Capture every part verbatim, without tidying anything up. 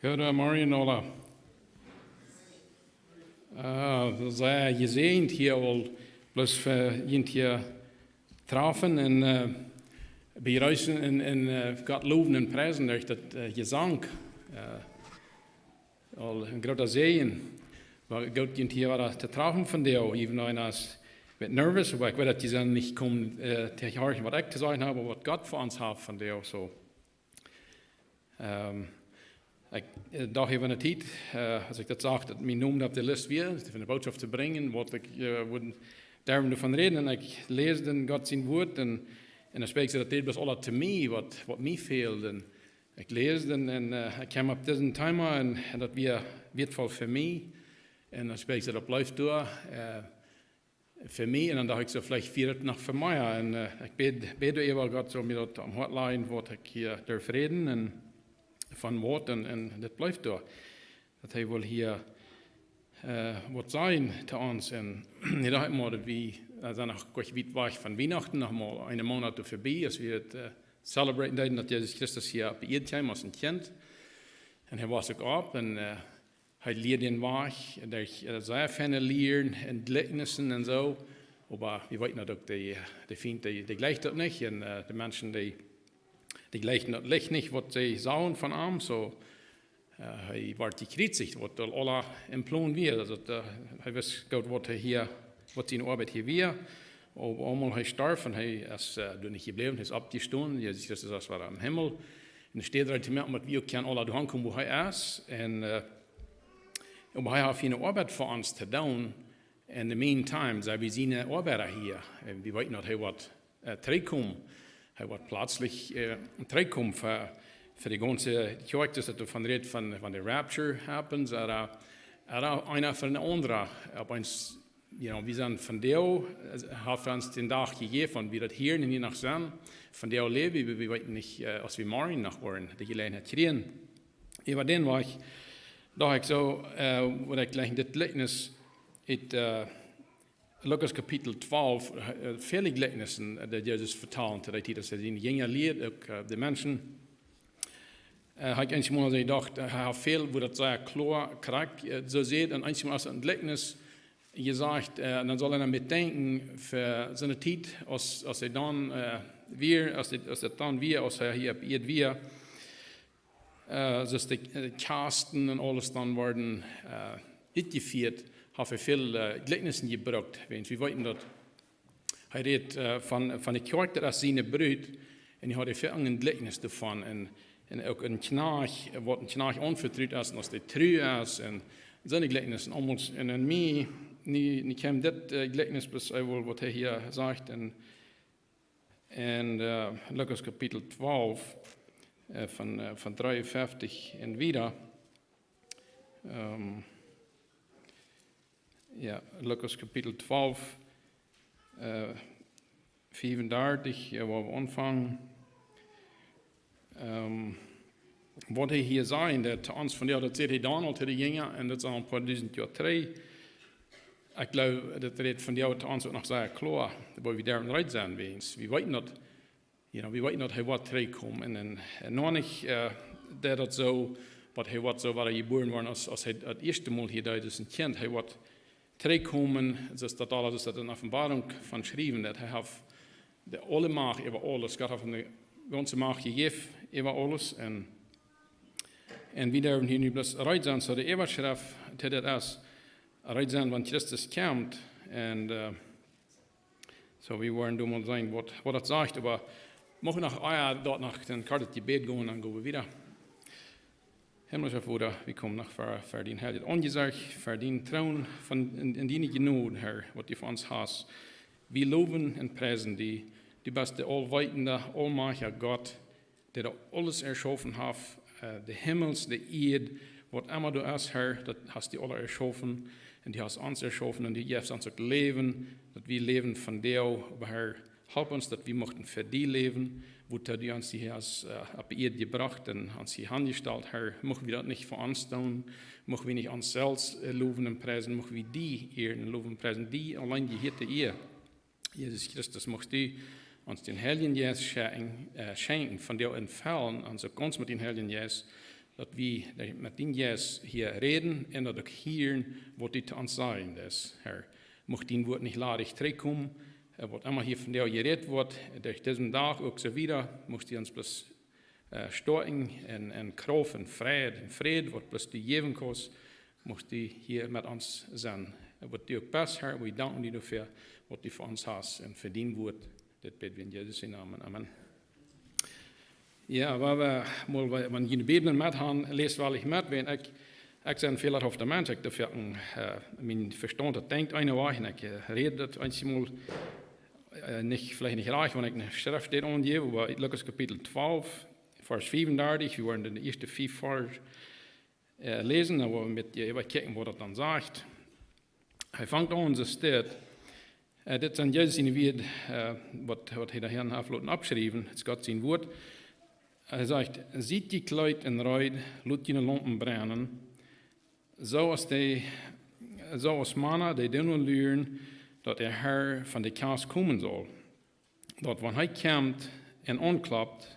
Goodemorjen aula. Äh, sea jesäajent hia aul bloos fa junt hia träfen un, äh, bejreessen un, un, äh, Gott lowen un priesen derch daut, äh, Jesank. Äh, aul een groota Säajen. Oba goot junt hia wada to träfen vondoag, even though ekj sie een bät nervous, oba ekj weet daut jie sent nich komen, äh, to hieren waut ekj to sajen hab, oba waut Gott fa ons haft vondoag, soo. Ähm, ekj, äh, docht hia von de Tiet, äh, aus ekj daut sach, daut mien Nomen opp de List wia, de Bootschoft to brinjen, waut ekj, äh, wudd doaräwa doavon räden. Un ekj läs dan Gott sien Wort un, un dan sprakjt daut bloos aules to mie, waut, waut mie fäld. Un ekj läs dan un, äh, ekj kjeem opp dit Thema un, un daut wia wieetvoll fa mie. Un dan sprakjt daut bloos doa, äh, fa mie. Un dan docht ekj soo, veleicht wia et noch fa mie. Un, äh, ekj bäd, bäd äwa Gott sull mie daut aum Hoat lajen, waut ekj hia derch räden un von waut un, un daut bleef doa. Daut hee well hia, äh, waut sajen to ons. Un ekj docht mau, daut wie, äh, sent noch goanich wiet wajch von Wienachten, noch mau een Moonat doavon bie, aus wie daut, äh, celebraten deeden, daut Jesus Christus hia opp de Ieed kjeem aus een Kjint. Un hee wia uk opp un, äh, hee lieed dän Wajch, un hee, äh, säd väl lieren un Jlikjnissen un soo. Oba wie weeten daut uk, de, de Fient, dee, dee jleicht daut nich. Un, äh, de Menschen, dee, dee jleichen daut Licht nich, waut see sajen von am. Soo, äh, hee wort jekjriezicht, waut aul aula em Plon wia. Aulsoo, äh, hee wist goot, waut hee hia, waut siene Oabeit hia wia. Oba eemol hee storf un hee es, äh, doa nich jebläwen, hee es oppjestonen. Jesus Christus es wada em Himmel. Un doa steit hee to moaken, waut wie uk kjennen aula doahan komen, wua hee es. Un, äh, oba hee haft hia eene Oabeit fa ons to doonen. In the meantime, sent wie siene Oabeida hia. Un wie weeten daut hee woat, äh, trigjkomen. Hee woat pletslich, äh, trigjkomen fa, fa de gaunze Kjoakj, daut doavon rät von, von de Rapture happens, ooda, ooda eena fa een aundra. Opp eemol, you know, wie sent vondoag, äh, haft ons dän Dach jejäft, wan wie daut hia en hia noch sent. Vondoag läwen wie, wie weeten nich, äh, aus wie morjen noch woaren de Jeläajenheit kjrieen. Äwa dän Wajch, docht ekj soo, äh, wudd ekj jlikj dit Jlikjnis ut, äh, Lukas Kapitel twalf, äh, väle Jlikjnissen, äh, dee Jesus vetald, dee hee siene Jinja lieed, uk, äh, de Menschen. Äh, hab ekj eensmol jedocht, äh, hee haft väl, wua daut sea kloa, krakjt, äh, soo sajcht, un eensmol aus een Jlikjnis jesajcht, äh, un dan saul eena daut denkjen fa soone Tiet, aus, aus hee dan, äh, wia, aus hee, aus hee dan wia, aus hee hia opp Ieed wia, äh, soo aus de, äh, Kjasten un aules dan worden, äh, utjefieet, haft hee väl, äh, Jlikjnissen jebrukt, wiels wie weeten daut hee rät, äh, von, von de Kjoakj, daut es siene Brut, un hee haud väl een Jlikjnis doavon, un, un uk een Kjnajcht, waut een Kjnajcht aunvetrut es, un aus dee tru es, un soone Jlikjnissen, un, un mie, nu, nu kjeem dit, äh, Jlikjnis, bloos eemol, waut hee hia sajcht, un en, äh, Lukas Kapitel twalf, äh, von, äh, von dreeunfeftich un wieda. Ähm, jo, Lukas Kapitel twalf, äh, fiefundartich, jo, wua wie aunfangen. Ähm, waut hee hia sajcht, daut to ons vondoag, daut säd hee dan aul to de Jinja, un daut es aul een poa dusent Joa trigj. Ekj jleew, daut rät vondoag to ons uk noch sea kloa, wua wie doaräwa reed sent, wiels wie weeten daut, you know, wie weeten daut hee woat trigjkomen. Un, un, un noch nich, äh, daut daut soo, waut hee woat soo wada jebuaren woaren, aus, aus hee daut ieeschte Mol hia deed, aus een Kjint. Hee woat trigjkomen, soo aus daut aules, soo aus daut en Openboarunk von schriewen, daut hee haft de aule Macht äwa aules. Gott haft am de gaunze Macht jejäft äwa aules. Un, un wie derwen hia nu bloos reed sennen, soo de Äwaschreft, daut es, reed sennen, wan Christus kjemt. Un, äh, soo, wie woaren doa mol seenen, waut, waut daut sajcht, oba mucht wie noch, ah jo, doa noch een kortet Jebäd gonen, dan go wie wieda. Himmlischa Voda, wie komen noch ver, ver dien heiljet Aunjesecht, ver dien Troon von, en, en diene Jnod, Herr, waut du fa ons hast. Wie lowen un priesen die. Du best de aulweetende, aulmajchtje Gott, dee doa aules erschaufen haft, äh, de Himmels, de Ieed, waut emma doa es, Herr, daut hast du aules erschaufen. Un du hast ons erschaufen un du jefst ons uk Läwen, daut wie läwen vondoag, oba Herr, help ons, daut wie muchten fa die läwen, wuatoo du ons hia hast, äh, opp de Ieed jebrocht un ons hia hanjestalt, Herr. Mucht wie daut nich fa ons doonen, mucht wie nich ons selfst, äh, lowen un priesen, mucht wie die ieren un lowen un priesen, die auleen jehieet de Ea. Jesus Christus, muchst du ons dän Heiljen Jeist schenkjen, äh, schenkjen, vondoag en fellen, ons uk gaunz met dän Heiljen Jeist, daut wie met dän Jeist hia räden un daut uk hieren, waut du to ons sajen deist, Herr. Mucht dien Wuat nich ladich trigjkomen, äh, waut emma hia vondoag jerät woat, derch disen Dach uk soo wieda, mucht du ons bloos, äh, stoakjen en, en Krauft, en Fräd, en Fräd, waut bloos du jäwen kaust, mucht du hia met ons sennen. Waut du uk best, Herr, wie danken die doafäa, waut du fa ons hast un fa dien Wuat. Dit bäd wie en Jesus sienen Nomen. Amen. Jo, wan wie mol, wan jie de Bibel met han, läst well ekj met, wiels ekj, ekj sie een fälahaufta Mensch, ekj doa foaken, äh, mien Vestaunt, daut denkjt eene Wajch, un ekj, äh, räd daut eenjemol, äh, nich, veleicht nich rajcht, wan ekj eene Schreft aunjäw, oba Lukas Kapitel twalf, Varsch fiefundartich, wie woaren de ieeschte fief Varsch, äh, läsen, dan woa wie met, äh, äwa kjikjen, waut daut dan sajcht. Hee fangt aun, soo steit, äh, dit sent Jesus siene Wieed, äh, waut, waut hee doa haft loten oppschriewen, daut es Gott sien Wuat. Hee sajcht: "Siet jekjleet en reed, lot june Laumpen brennen, soo aus dee, soo aus Mana, dee doano luren, daut de Herr von de Kjast komen saul. Daut wan hee kjemt un aunklopt,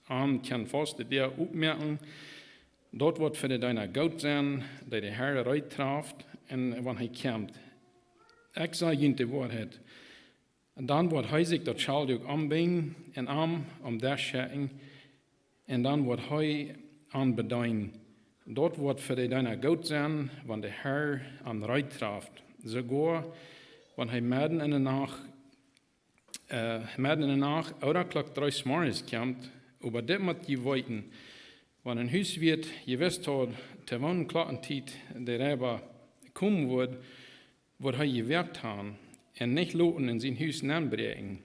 an kjennen faust de Däa opmoaken. Daut woat fa de Deena goot sennen, dee de Herr reed traft, un wan hee kjemt. Ekj saj junt de Woarheit. Dan woat hee sikj daut Schaltdoak ombinjen un am aum Desch schekjen, un dan woat hee an bedeenen. Daut woat fa de Deena goot sennen, wan de Herr an reed traft. Soogoa wan hee medden en de Nacht, äh, medden en de Nacht, ooda Klock dree 's Morjes kjemt, oba dit mott jie weeten: Wan een Huswieet jewist haud, to woone Klockentiet de Reiba komen wudd, wudd hee jewoakt han un nich loten en sien Hus nenbräakjen.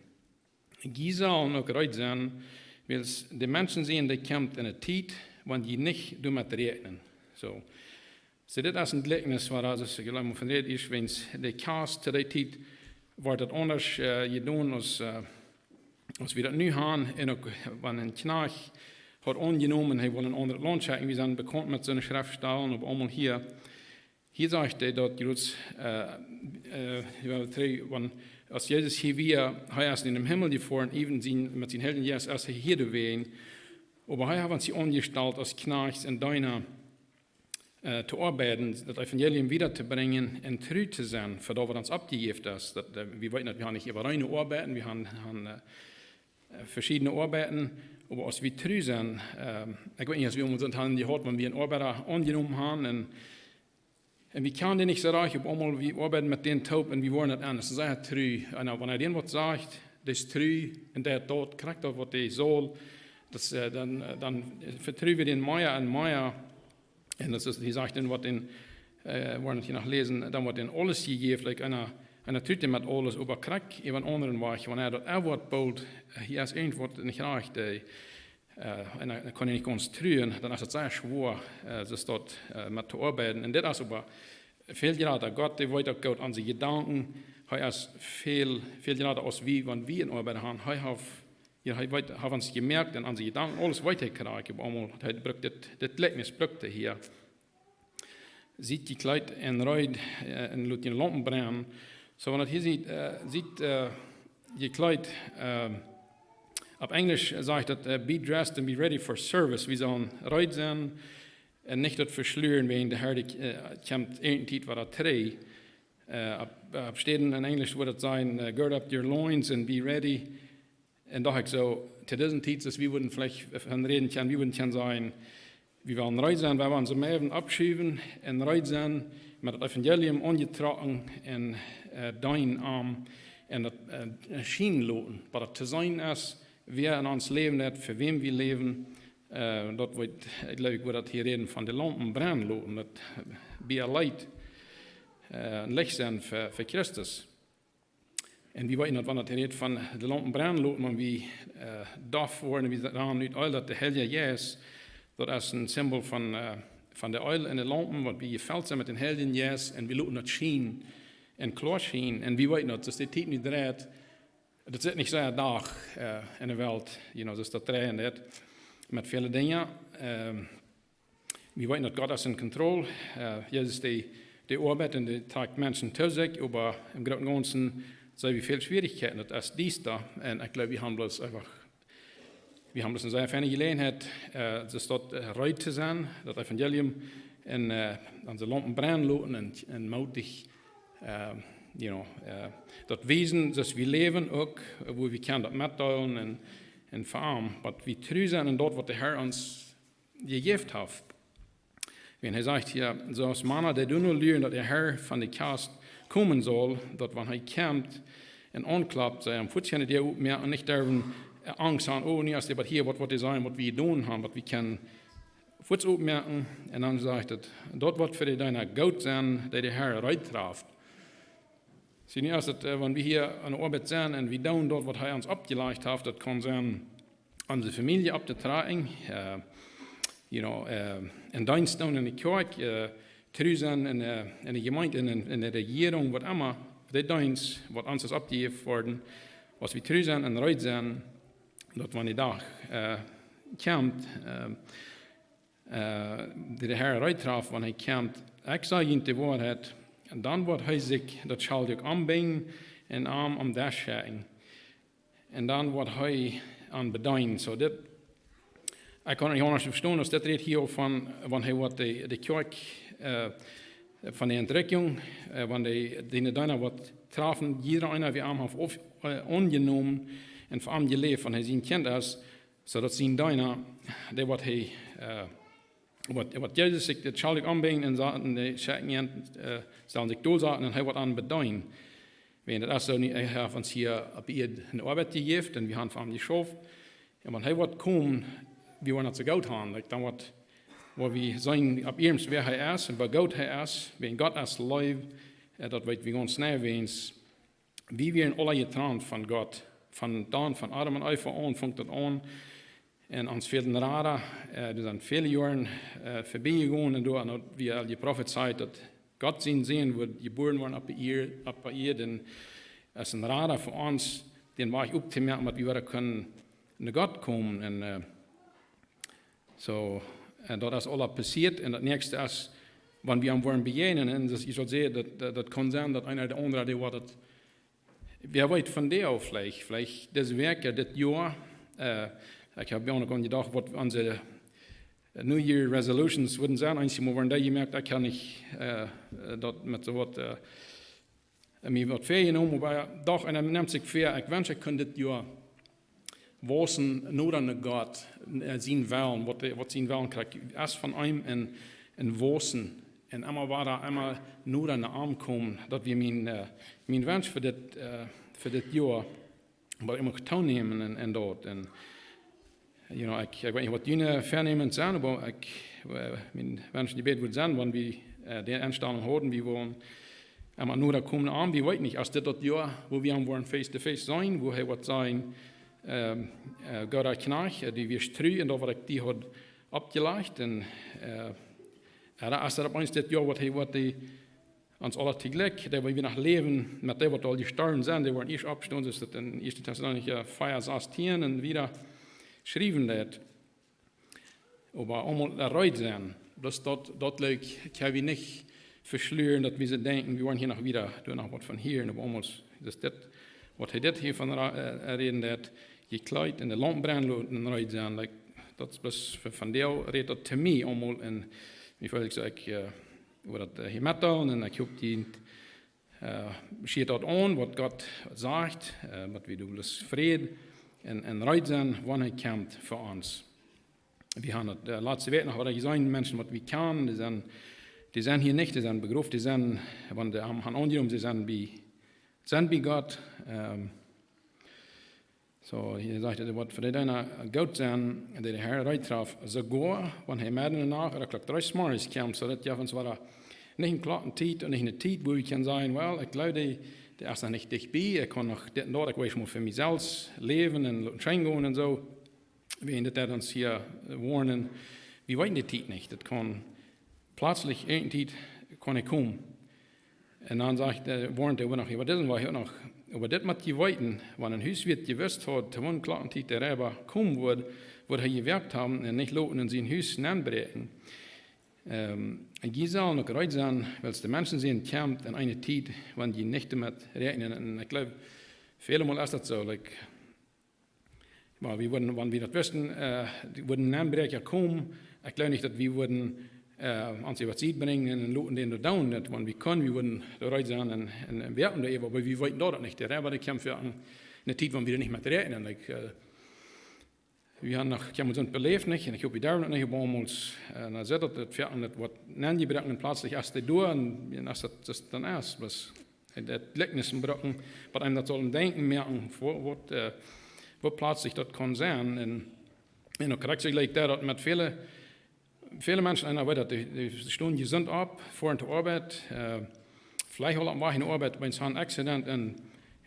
Jie sellen uk reed sennen, wiels de Menschensän, dee kjemt en eene Tiet, wan jie nich doamet räakjnen." Soo. Soo, dit es een Jlikjnis, waut, aus ekj jleich mol von räd, es, wiels de Kjast to dee Tiet wort daut aundasch, äh, jedonen aus, äh, aus wie daut nu han. Un uk, wan een Kjnajcht haud aunjenomen, hee wull en een aundret Launt schekjen, wie sent bekaunt met soone Schreftstalen, oba aulemol hia, hia sajcht hee daut, jrods, äh, äh, jo, trigj, wan, aus Jesus hia wia, hee es en dän Himmel jefoaren, äwen sien, met sienen Heiljen Jeist es hee hia jewast. Oba hee haft ons hia aunjestalt aus Kjnajchts un Deena, äh, to oabeiden, daut Evangelium wieda to brinjen un tru to sennen fa daut, waut ons oppjejäft es. Daut, äh, wie weeten, daut wie han nich äwareen to oabeiden, wie han, han, äh, äh, veschiedne Oabeiden, oba aus wie tru sent, ähm, ekj weet nich, aus wie ons aun haben jehaut, wan wie een Oabeida aunjenomen han, un, un wie kjanen dän nich soo rajcht, opp eemol, wie oabeiden met dän toop un wie woaren daut aun, daut es sea tru. Un wan hee dän waut sajcht, daut es tru, un dee deit daut, krakjt daut, waut hee saul, daut, äh, dan, äh, dan vetru wie dän mea un mea. Un daut es, hee sajcht dan, waut en, äh, woa wie hia noch läsen, dan woat en aules jejäft, like, eena, eena trut met aules, oba krakjt äwa eenen aundren Wajch, wan hee daut Wuat boolt, äh, hia es irjentwaut nich rajcht, äh, äh, un dan kaun hee nich gaunz truen, dan es daut sea schwoa, äh, daut, äh, met to oabeiden. Un dit es oba väl jrata. Gott, dee weet uk goot onse Jedanken. Hee es väl, väl jrata aus wie, wan wie eene Oabeit han. Hee haft Jo, hee weet, haft ons jemoakt un onse Jedanken, aules weet hee krakjt, opp eemol, hee brukt dit, dit Jlikjnis brukt hee hia. Siet jekjleet en reed, äh, un lot june Laumpen brennen. Soo, wan daut hia siet, äh, siet, äh, jekjleet, äh, opp Enjlisch sajcht daut, äh, "Be dressed and be ready for service." Wie sellen reed sennen un nich daut veschluren, wiels de Herr, äh, kjemt irjent waut trigj. Äh, opp, opp Städen en Enjlisch wudd daut sennen, äh, "Gird up your loins and be ready." Un docht ekj soo, to dise Tiet, aus wie wudden veleicht von räden kjennen, wie wudden kjennen sajen, wie wellen reed sennen, wie wellen soo mau äwen aufschuwen un reed sennen, met daut Evangelium aunjetrocken un, äh, deenen am un daut, äh, schienen loten, waut daut to seenen es, wäa en ons läwen deit, fa wäm wie läwen, äh, daut woat, ekj jleew, ekj wudd daut hia räden von de Laumpen brennen loten, daut, äh, be a light, äh, een Licht sennen fa, fa Christus. Un wie weeten daut, wan daut hia rät von de Laumpen brennen loten, wan wie, äh, doff woaren, wie rannen ut Eel, daut de Heilje Jeist, daut es een Simbol von, äh, von de Eel en de Laumpen, waut wie jefelt sent met dän Heiljen Jeist, un wie loten daut schienen, un kloa schienen, un wie weeten daut, aus de Tiet nu dreit, daut sitt nich soo een Dach, äh, en de Welt, you know, daut daut dreien deit, met väle Dinja, ähm, Wie weeten daut Gott es en control. Äh, Jesus, dee, dee oabeit un dee trakjt Menschen to sikj, oba em grooten un gaunzen sent wie väl Schwierichkjeiten. Daut es diesta. Un ekj jleew, wie haben bloos eefach wie haben daut eene sea feine Jeläajenheit, äh, daut, daut, äh, reed to sennen, daut Evangelium en, äh, onse Lampen brennen loten un, un modig, äh, you know, äh, daut wiesen, daut wie läwen uk, äh, woo wie kjennen daut metdeelen un, un veamen, waut wie tru sennen en daut, waut de Herr ons jejäft haft. Wiels hee sajcht hia, soo aus Mana, dee doonen lieren, daut de Herr von de Kjast komen saul, daut wan hee kjemt un aunklopt, see am fuaz kjennen Däa opmoaken un nich derwen, äh, Angst haben, oh, nu es dee waut hia, waut, waut dee sajen, waut wie jedonen haben, waut wie kjennen fuaz opmoaken. Un dan sajcht et, daut woat fa dee Deena goot sennen, dee de Herr reed traft. See, nu es et, äh, wan wie hia aun de Oabeit sent un wie doonen daut, waut hee ons oppjelajcht haft, daut kaun sennen, onse Famielje opptotrakjen, äh, you know, äh, en Deenst doonen en de Kjoakj, äh, tru sennen en, äh, en de Jemeent, en, en, en de Rejierunk, waut emma, de Deenst, waut ons es oppjejäft worden, aus wie tru sennen un reed sennen, daut wan de Dach, äh, kjemt, äh, äh, dee de Herr reed traft, wan hee kjemt, ekj saj junt de Woarheit, un dan woat hee sikj daut Schauldjuck aunbinjen un am aum Desch schekjen. Un dan woat hee an bedeenen. Soo dit, ekj kaun nich aundasch vestonen, aus dit rät hia von, wan hee woat de, de Kjoakj, äh, von de Entrikjunk, äh, wan dee, dee Deena woat trafen, jieda eena, waut am haft auf-, äh, aunjenomen un fa am jeläft, wan hee sien Kjint es, soo daut sien Deena, dee woat hee, äh, waut, waut Jesus sikj daut Schauldjuck aunbinjen un sa-, un dee schekjen, äh, sellen sikj dolsaten un hee woat an bedeenen. Wiels daut es soo, hee haft ons hia opp Ieed eene Oabeit jejäft un wie haben fa am jeschauft. Un wan hee woat komen, wie woaren daut soo goot haben. Like, dan woat, woa wie seenen opp iernst wäa hee es un woo goot hee es, wiels Gott es Leew, äh, daut weet wie gaunz jeneiw, wiels wie wieren aula jetrant von Gott. Von dan, von Adam un Eva aun, funk daut aun. Un ons fäld een Rada, äh, doa sent väle Joaren, äh, verbie jegonen un doa, un daut wie aul jeprofezeit, daut Gott sien Sän wudd jebuaren woaren opp de Ieed, opp de Ieed, un aus een Rada fa ons, dän Wajch opptomoaken, daut wie wada kjennen no Gott komen. Un, äh, soo, un daut es aula passieet. Un daut näakjste es, wan wie am woaren bejäajnen, un daut, ekj sull sajen, daut, daut, daut kaun sennen, daut eena de aundra, dee woat daut, wäa weet, von dee uk veleicht, veleicht dise Wäakj, dit Joa, äh, ekj hab mie uk aun jedocht, waut onse New Year Resolutions wudden sennen. Eenjemol woaren dee jemoakt, ekj kaun nich, äh, daut met soo waut, äh, mie waut väajenomen, oba doch, un dan nemt sikj väa, ekj wensch, ekj kunn dit Joa wausen, noda no Gott, äh, sien Wellen, waut, waut sien Wellen kjrieen, es von am en, en wausen, un emma wada, emma noda no am komen, daut wia mien, äh, mien Wensch fa dit, äh, fa dit Joa, waut ekj mucht toonämen en, en daut. Un, you know, ekj, ekj weet nich, waut june Väanämen sent, oba ekj, äh, mien Wensch un Jebäd wudd sennen, wan wie, äh, dee Enstalunk hauden, wie wellen emma noda komen no am, wie weeten nich, aus dit daut Joa, woo wie am woaren face to face seenen, woo hee woat sajen, ähm, äh, gooda Kjnajcht, äh, du wieescht tru en daut, waut ekj die haud oppjelajcht, un, äh, ooda es daut opp eemol dit Joa, waut hee, waut dee ons aula toojlikj, dee wie noch läwen, met dee, waut aul jestorwen sent, dee woaren ieescht oppstonen, soo aus daut en Ieeschte Tessalonicha vea sastieen un wieda schriewen deit. Oba aulemol reed sennen, bloos daut, daut leet ekj, ekj hab hia nich veschluren, daut wie soo denkjen, wie woaren hia noch wieda, doa noch waut von hieren, oba aulemol, daut dit, waut hee dit hia von ra-, äh, räden deit, jekjleet un de Lamp brennen loten un reed sennen, like, daut es bloos fa, von dee rät daut to mie aulemol un mie feel ekj soo, ekj, äh, wull daut, äh, hia metdeelen un ekj hop, dee, äh, schieet daut aun, waut Gott sajcht, äh, waut wie doonen, bloos Fräd un, un reed sennen, wan hee kjemt fa ons. Wie haben daut, äh, latste Wäakj noch waut jeseenen, Menschen, waut wie kjanen, dee sent, dee sent hia nich, dee sent begroft, dee sent, wan dee am haben aunjenomen, dee sent bie, sent bie Gott. Ähm, soo, hia sajcht et, waut fa dee Deena goot sennen, dee de Herr reed traft, soogoa, wan hee medden en de Nacht ooda Klock dree zemorjes kjemt, soo daut jeft ons wada nich eene Klocktiet un nich eene Tiet, wua wie kjennen sajen, well, ekj jleew, dee, dee es noch nich dicht bie, ekj kaun noch dit un daut, ekj well mau fa mie selfst läwen un loten scheen gonen un soo. Wie en dit Tiet ons hia woarnen, wie weeten de Tiet nich. Daut kaun pletslich eene Tiet kaun hee komen. Un dan sajcht, äh, woarnt hee noch, oba dit es waut hee noch, oba dit mott jie weeten, wan een Hus wia jewist haud, to waut Klocktiet de Reiba komen wudd, wudd hee jewirkjt haben un nich loten en sien Hus nenbräakjen. Ähm, un jie sellen uk reed sennen, wiels de Menschensän kjemt en eene Tiet, wan jie nich doamet räakjnen. Un ekj jleew, välemol es daut soo, like, Oba wie wudden, wan wie daut wisten, äh, dee wudden Enbräakja komen, ekj jleew nich, daut wie wudden, äh, ons äwa Sied brinjen un loten dän doa doonen, daut, wan wie kunnen, wie wudden doa reed sennen un, un, un woaken doaräwa, oba wie weeten daut nich. Dee Räwwa, dee kjemt fa eene, eene Tiet, wan wie doa nich met räakjnen. Like, äh, wie haben noch kjeenmol soont beläft, nich? Un ekj hop, wie derwen daut nich, oba aulemol, äh, dan sitt daut, daut fa eene, daut woat aunjebroaken un pletslich es dee doa un, un es daut, daut dan es, waut, äh, daut Jlikjnis brucken, waut eenem daut saul denkjen moaken, waut, waut, äh, waut pletslich daut kaun sennen. Un, un uk krakjt soo jlikj daut, daut met väle, väle Menschen, eena weet daut, dee, dee stonen jesunt opp, foaren to Oabeit, äh, veleicht aul aum Wajch no Oabeit, bie soon Accident un,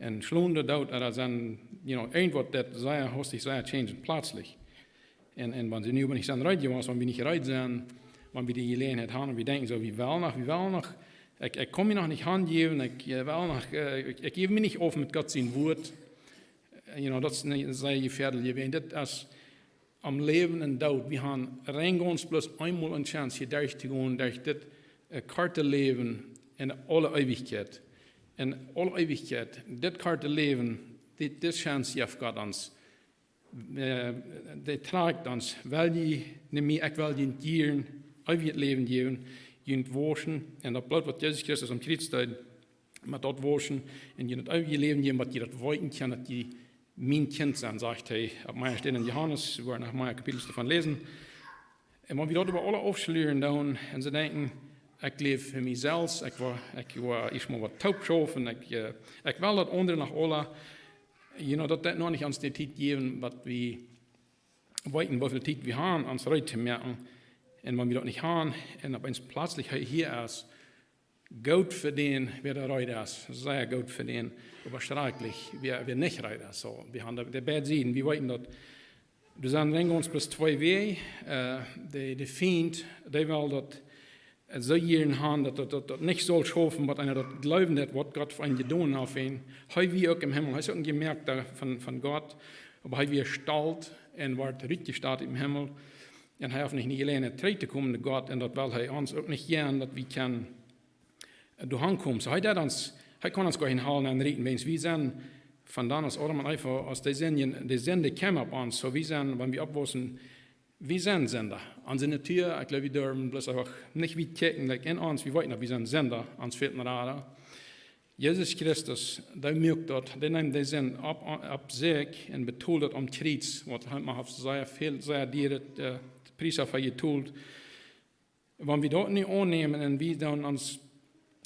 un schlonen doa doot, ooda sent, you know, irjentwaut daut sea hastich, sea changen, pletslich. Un, un wan see nu oba nich sent reed jewast, wan wie nich reed sent, wan wie dee Jeläajenheit haben, un wie denkjen soo, wie wellen noch, wie wellen noch, ekj, ekj kaun mie noch nich hanjäwen, ekj, äh, well noch, äh, ekj, ekj jäw mie nich auf met Gott sien Wuat. Äh, you know, daut es een sea jefäadelja Wajch. Daut es aum Läwen un Doot. Wie haben rein gaunz bloos eemol eene Chance hia derch to gonen, derch dit, äh, korte Läwen en aule Eewichkjeit. En aule Eewichkjeit, dit korte Läwen, dit, dit Chance jeft Gott ons. Äh, dee trakjt ons, well jie no mie, ekj well junt jieren, eewjet Läwen jäwen, junt wauschen, un daut Bloot, waut Jesus Christus aum Kjriez deed, met daut wauschen, un junt daut eewje Läwen jäwen, waut jie daut weeten kjennen, daut jie mien Kjint sent, sajcht hee. Opp mea Städen en Johanes, wie woaren noch mea Kapitels doavon läsen. Un wan wie daut äwa aule aufschlüren doonen un see denkjen, ekj läw fa mie selfst, ekj woa, ekj woa ieescht mol waut toop schaufen, ekj, äh, ekj well daut aundre noch aula, you know, daut, daut noch nich ons dee Tiet jäwen, waut wie weeten, woo väl Tiet wie haben, ons reed to moaken. Un wan wie daut nich haben, un opp eemol pletslich hee hia es, goot fa dän, wäa doa reed es, sea goot fa dän, oba schrakjlich, wäa, wäa nich reed es. Soo, wie haben dee, dee beid Sieden, wie weeten daut, doa sent rein gaunz bloos twee Wäaj, äh, de, de Fient, dee well daut, äh, soo jieren haben, daut, daut, daut, daut nich saul schaufen, waut eena daut jleewen deit, waut Gott fa eenem jedonen haft. Un hee wia uk em Himmel, hee es uk een Jemoakta von, von Gott, oba hee wia stolt un wort rutjestat em Himmel. Un hee haft nich, nich auleen trigj to komen no Gott, un daut well hee ons uk nich jäwen, daut wie kjennen, äh, doa hankomen. Soo, hee deed ons, hee kaun ons goanich hoolen un rieten, wiels wie sent von dan aus Adam un Eva, aus dee Sind, dee Sind kjeem opp ons. Soo, wie sent, wan wie oppwaussen, wie sent Sinda. Onse Natua, ekj jleew, wie derwen bloos eefach nich wiet kjikjen, like, en ons, wie weeten daut, wie sent Sinda, ons fält een Rada. Jesus Christus, dee muak daut, dee neem dee Sind opp, opp sikj un betold daut aum Kjriez, waut hee mau haft sea väl, sea diere, äh, Pries haft hee jetolt. Wan wie daut nu aunnämen un wie dan ons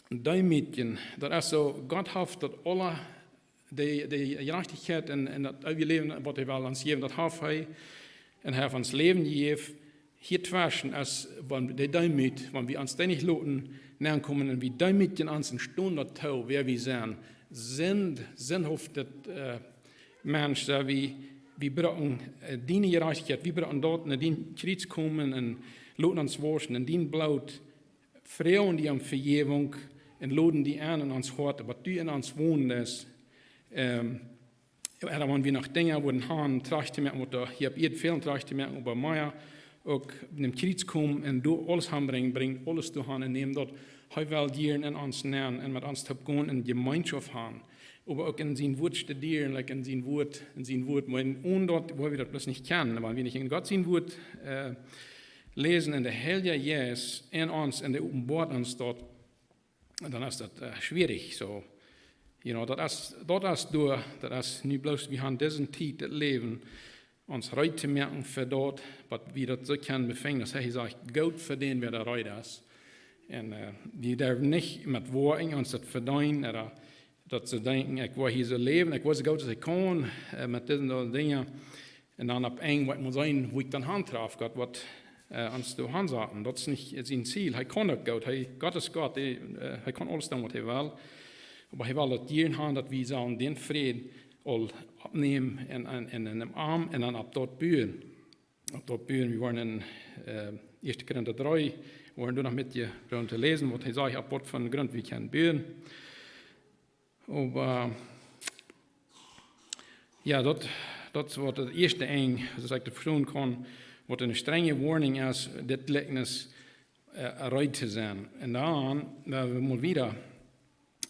deemootjen, daut es soo, Gott haft daut aula, dee, dee Jerajchtichkjeit un, un daut eewje Läwen, waut hee well ons jäwen, daut haft hee. Un hee haft ons Läwen jejäft. Hia tweschen es, wan dee Deemoot, wan wie ons dee nich loten nokomen un wie deemootjen ons un stonen daut too, wäa wie sent. Sind, sindhaftet, äh, Mensch, saj wie, wie brucken, äh, diene Jerajchtichkjeit, wie brucken doa no dien Kjriez komen un loten ons wauschen en dien Bloot, froagen die om Vejäwunk un loden die en en ons Hoat, waut du en ons wonen deist. Ähm, ooda wan wie noch Dinja wudden haben, trigj to moaken, waut doa hia opp Ieed fält trigj to moaken, oba mea uk aum Kjriez komen un doa aules hanbrinjen, brinj aules doa han un näm daut, hee well jieren en ons nenn un met ons toop gonen un Jemeenschoft han. Oba uk en sien Wuat studieren, like, en sien Wuat, en sien Wuat, mau en, onen daut, woo wie daut bloos nich kjennen, wan wie nich en Gott sien Wuat, äh, läsen un de Heilje Jeist en ons un dee openboat ons daut, dan es daut, äh, schwierich. Soo, you know, daut es, daut es doa, daut es nu bloos, wie haben dise Tiet, daut Läwen, ons reed to moaken fa daut, waut wie daut soo kjennen befinjen, daut hee sajcht, goot fa dän, wäa doa reed es. Un, äh, wie derwen nich met Woakjen ons daut vedeenen, ooda daut see denkjen, ekj woa hia soo läwen, ekj woa soo goot aus ekj kaun, äh, met dise un dise Dinja. Un dan opp eemol woat mau sennen, woo ekj dan hantraf, Gott woat, äh, ons doa hansaten. Daut es nich sien Ziel. Hee kaun daut goot. Hee, Gott es Gott. Hee, äh, hee kaun aules doonen, waut hee well. Oba hee well daut jieren haben, daut wie sellen dän Fräd aul oppnämen un, un, un en dän Oam un dan opp daut buen. Opp daut buen, wie woaren en, äh, Ieeschte Korinta dree, woaren doa noch met je brucken to läsen, waut hee sajcht, opp waut fa Grunt wie kjennen buen. Oba, jo, daut, daut es waut daut ieeschte Enj, soo aus ekj daut vestonen kaun, waut eene strenje Woarnunk es, dit Jlikjnis, äh, reed to sennen. Un dan, wan wie mol wieda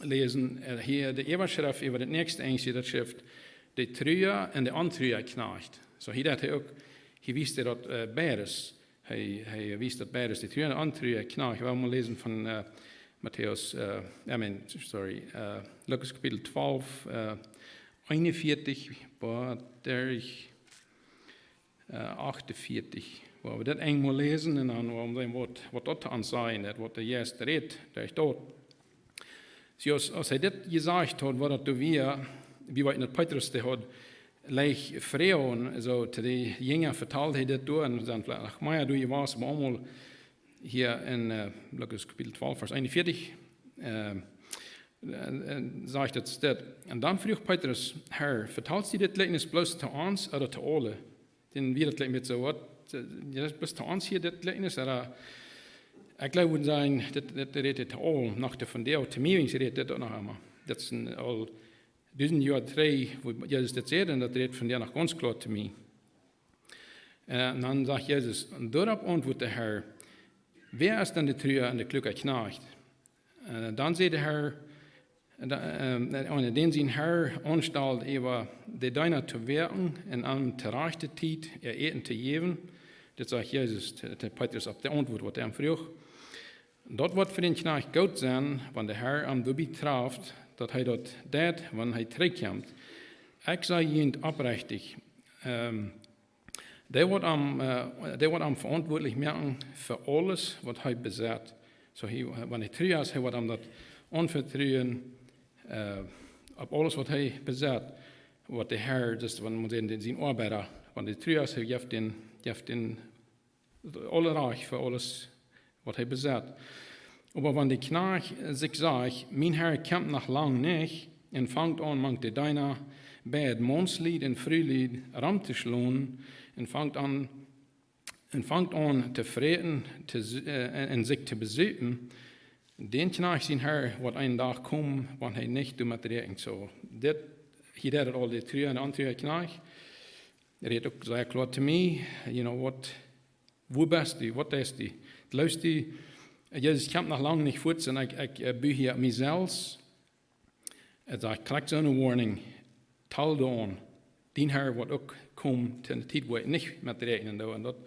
läsen, äh, hia de Äwaschreft äwa daut näakjste Enj, daut schrift, de trua un de ontruja Kjnajcht. Soo hia daut hee uk, hia wiest hee daut, äh, beides. Hee, hee wiest daut beides, de trua un de ontruja Kjnajcht. Wie wellen mol läsen von, äh, Matäus, äh, I mean, sorry, äh, Lukas Kapitel twalf, äh, eenunvieetich bat, äh, achtunvieetich. Wie wellen daut eemol läsen un dan wellen wie seenen waut, waut daut aun sajcht, daut waut de Jeist rät, daut es daut. Soo aus, aus hee dit jesajcht haud, wia daut doa wia, wie weeten daut Petrus, dee haud leicht Froagen, soo to de Jinja vetald hee dit doa, un dan veleicht noch mea doa jewast, oba emol hia en, äh, Lukas Kapitel twalf, Varsch eenunvieetich, äh, un, un sajcht et dit. Un dan fruach Petrus: "Herr, vetalst du dit Jlikjnis bloos to ons ooda to aule?" Dan wia et jlikj met soo waut, äh, jo, daut es bloos to ons hia dit Jlikjnis, ooda, ekj jleew, wie sajen, dit, dit rät hee to aule, noch de, von dee, to mie, wiels hee rät dit uk noch emol. Daut es een, aul dusent Joa trigj, wua Jesus dit säd, un daut rät von dee noch gaunz kloa to mie. Äh, un dan sajcht Jesus, un doaropp auntwuat de Herr: "Wäa es dan de trua un de kluaka Kjnajcht?" Äh, dan säd de Herr, äh, da-, äh, äh, un dän sien Herr aunstald äwa de Deena to woakjen un an de rajchte Tiet äa Äten to jäwen. Dit sajcht Jesus to, to Petrus opp de Auntwuat, waut hee am fruach. Daut woat fa dän Kjnajcht goot sennen, wan de Herr am doabie traft, daut hee daut deit, wan hee trigjkjemt. Ekj saj junt oprechtich, ähm, dee woat am, äh, dee woat am veauntwuatlich moaken fa aules, waut hee besett. Soo hee, wan hee tru es, hee woat am daut aunvetruen, äh, opp aules, waut hee besett, waut de Herr, daut es, wan maun sajen, dän, sien Oabeida, wan hee tru es, hee jeft dän, jeft dän aule Rajcht fa aules, waut hee besett. Oba wan de Kjnajcht sikj sajcht: "Mien Herr kjemt noch lang nich", un fangt aun, mank de Deena beid, Maunslied un Frulied, rom to schlonen, un fangt aun, un fangt aun to fräten, to s-, äh, un, un sikj to besupen, dän Kjnajcht sien Herr woat een Dach komen, wan hee nich doamet räakjent. Soo, dit, hia deit et aul, de trua un de ontruja Kjnajcht. Rät uk sea kloa to mie, you know, waut, wua best du, waut deist du? Jleefst du, Jesus kjemt noch lang nich fuaz un ekj, ekj, äh, bie hia mie selfst. Hee sajcht, kjrichst soone warning, tal doa aun. Dien Herr woat uk komen to eene Tiet, wua hee nich met räakjnen deit. Un daut,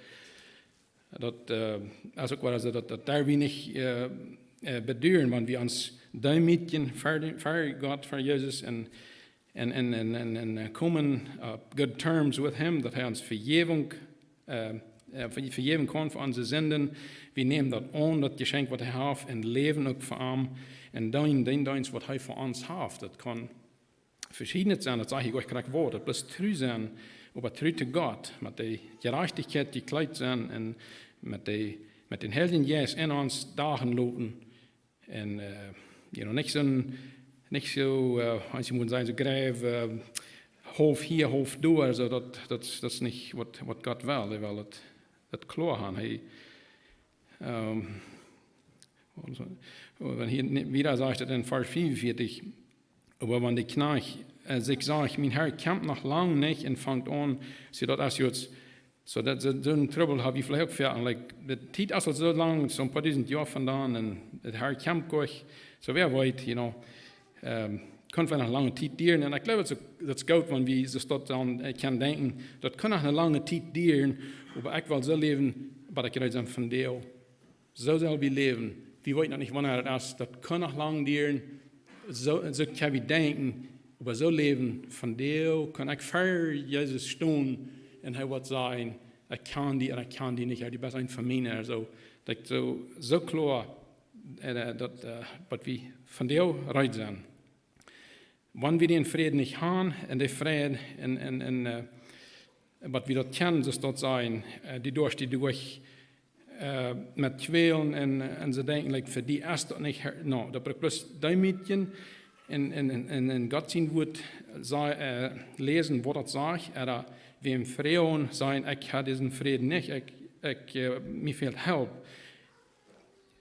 daut, äh, es uk waut, aulsoo daut, daut doa wie nich, äh, äh, beduaren, wan wie ons deemootjen ver, ver Gott, ver Jesus un un, un, un, un, un, äh, komen opp good terms with him, daut hee ons Vejäwunk, äh, äh, ve-, vejäwen kaun fa onse Sinden. Wie nämen daut aun, daut Jeschenkj, waut hee haft, un läwen uk fa am. Un dan, dan, dan es, waut hee fa ons haft. Daut kaun veschiednet sennen, daut saj ekj uk krakjt waut. Daut bloos tru sennen, oba tru to Gott, met de Jerajchtichkjeit jekjleet sennen un met de, met dän Heiljen Jeist en ons dagen loten. Un, äh, you know, nich soon, nich soo, äh, aus jie motten sajen, soo jrod, äh, haulf hia, haulf doa, soo daut, daut, daut es nich waut, waut Gott well. Hee well daut, daut kloa haben. Hee, ähm, aulsoo, wan hia ni-, wada sajcht et en Varsch fiefunvieetich, oba wan de Kjnajcht, äh, sikj sajcht, mien Herr kjemt noch lang nich, un fangt aun, soo daut es jrod Soo daut, soo, soon Trubbel hab wie veleicht uk foaken. Like, de Tiet es aul soo lang, soo een poa dusent Joa vondoag, un de Herr kjemt nich. Soo wäa weet, you know, ähm, kaun fa eene lange Tiet dieren. Un ekj jleew, daut es, daut es goot, wan wie soo daut dan, äh, kjennen denkjen, daut kaun noch eene lange Tiet dieren, oba ekj well soo läwen, waut ekj reed sie vondoag. Soo sell wie läwen. Wie weeten noch nich, wanea daut es. Daut kaun noch lang dieren. Soo, soo kjenn wie denkjen, oba soo läwen. Vondoag kaun ekj ver Jesus stonen un hee woat sajen, ekj kjan die un ekj kjan die nich. Hee, du best een von miene. Soo, daut soo, soo kloa, äh, daut, äh, waut wie vondoag reed sent. Wan wie dän Fräd nich haben, un de Fräd, un, un, un, äh, waut wie daut kjennen, soo daut sajen, äh, dee derch, dee derch, äh, met Kjwälen un, un soo denkjen, like, fa dee es daut nich, no, daut brukt bloos deemootjen un, un, un, un, un Gott sien Wort sa-, äh, läsen, waut daut sajcht, ooda wäm froagen, sajen, ekj hab disen Fräd nich, ekj, ekj, äh, mie fält Help.